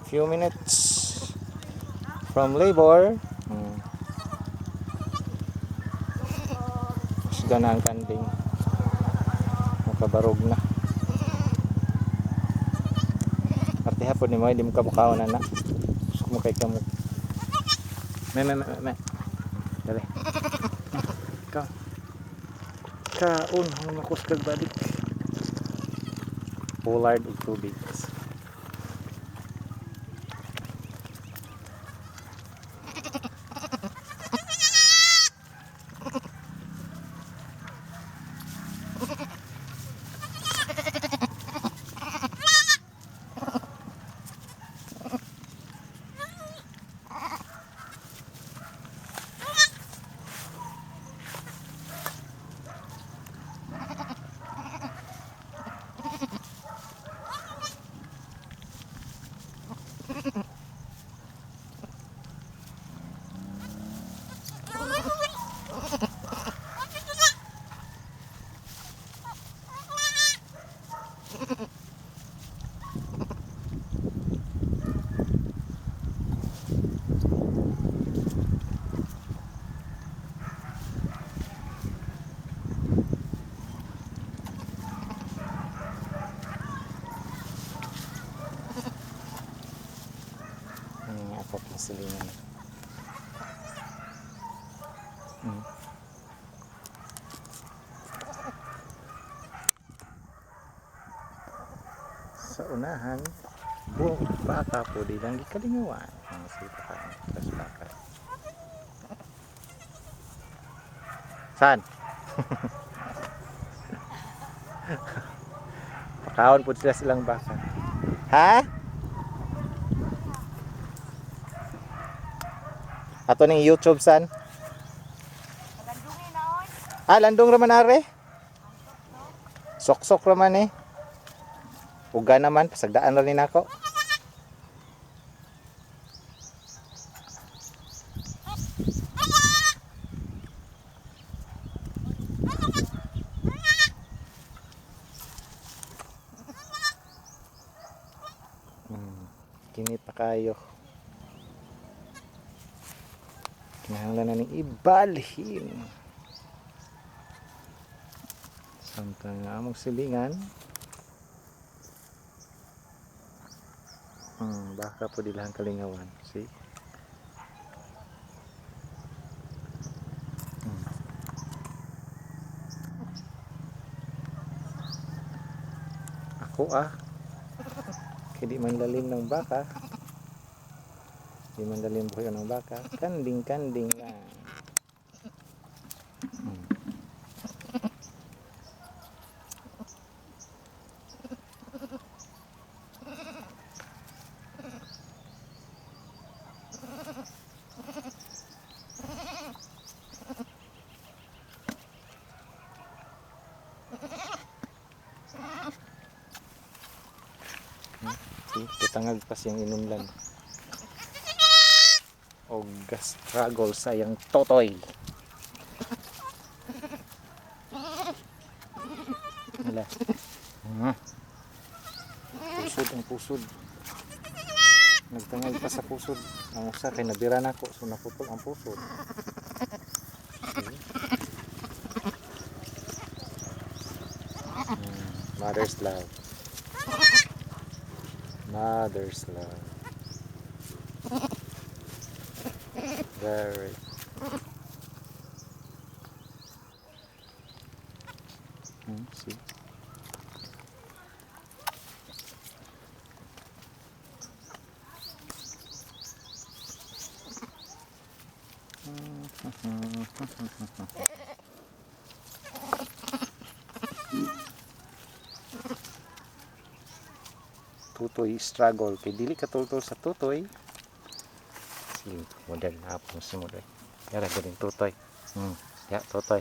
Few minutes from labor. Kusga na ang kanding. Makabarog na. Parte hapon ni mo, hindi mo kabukaon na na. Gusto mo kay kamo. Me, me, me, me. Dali. Ka. Kaon, ang makusgag balik. Pollard ug tubig. Ako pong silingan. Sa unahan, buong baka po di lang gikalingawan. Ang sipa ka, tas baka. Saan? Pakaon po sila silang baka. Ha? Ato ning YouTube, san? Landungin na oy. Ah, landong raman are. Soksok raman eh. Uga naman, pasagdaan ra ni nako. Kini pa kayo. Kinahanglan na ning ibalhin. Samtang nga among silingan. Baka po dilahang kalingawan. See? Ako ah. Kaya di man lalim ng baka. Di man lalim buhay ng baka. Kanding-kanding lang. See, tutangag pa siyang inumlan. O struggle sa iyang totoy. Wala. Pusod ang pusod. Nagtangag pa sa pusod. Ang usa kay nabira nako so naputol ang pusod. See? Mother's love. Mother's love. Very. See? Tutoy struggle kay dili ka tultol sa tutoy. Sige, model na po si model. Yara galing tutoy. Ya tutoy.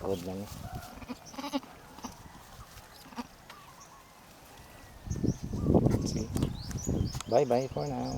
Good lang eh. See? Bye bye for now.